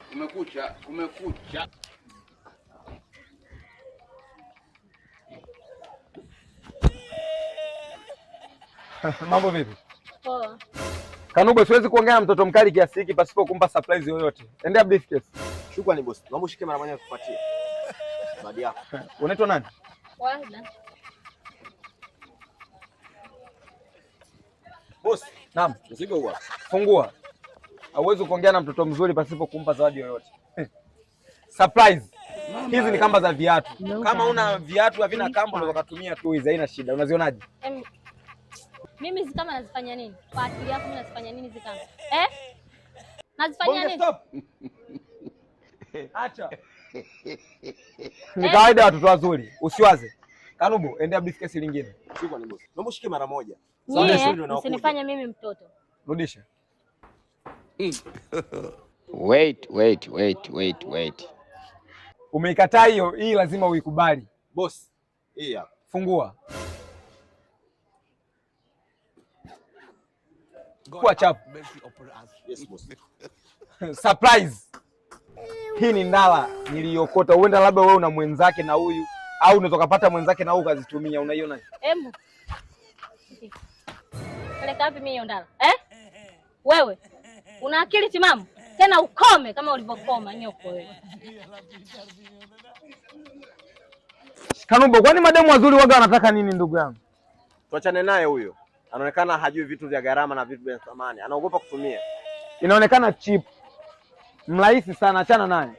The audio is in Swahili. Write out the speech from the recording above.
Kumekucha, kumekucha. Mambo vipi? Poa. Kanubo, siwezi kuongea na mtoto mkali kiasi hiki pasipo kumpa surprise yoyote. Endea briefcase. Shukrani boss. Naomba ushike mara moja nikupatie. Zawadi yako. Unaitwa nani? Warda. Boss, Naam. mzigo huo. Fungua. Hauwezi kuongea na mtoto mzuri pasipo kumpa zawadi yoyote. Surprise. Hizi ni kamba za viatu. Kama una viatu havina kamba unaweza kutumia tu hizi, haina shida. Unazionaje? Mimi hizi kama nazifanya nini? Kwa akili yako mimi nazifanya nini hizi kamba? Eh? Nazifanya Bonge, nini? stop. Acha. Ni kawaida watoto wazuri. Usiwaze. Kanubo, endea briefcase lingine. Shukrani boss. Naomba ushike mara moja. Nyie Zawadi ndio inayokuja. msinifanye mimi mtoto. Rudisha. Wait, wait, wait, wait, wait. Umeikataa hiyo, hii lazima uikubali. Boss, hii hapa. Fungua. Kuwa chapu. Yes boss. Surprise. Hii ni ndala niliokota. Huenda labda wewe una mwenzake na huyu au unaweza kupata mwenzake na huyu ukazitumia. Unaiona? Emu. Peleka wapi mimi hiyo ndala? Eh? Wewe una akili timamu? Tena ukome kama ulivyokoma nyoko wewe. Kanumbo, kwani mademu wazuri waga wanataka nini ndugu yangu? Tuachane naye huyo. Anaonekana hajui vitu vya gharama na vitu vya thamani. Anaogopa kutumia. Inaonekana cheap. Mrahisi sana, achana naye.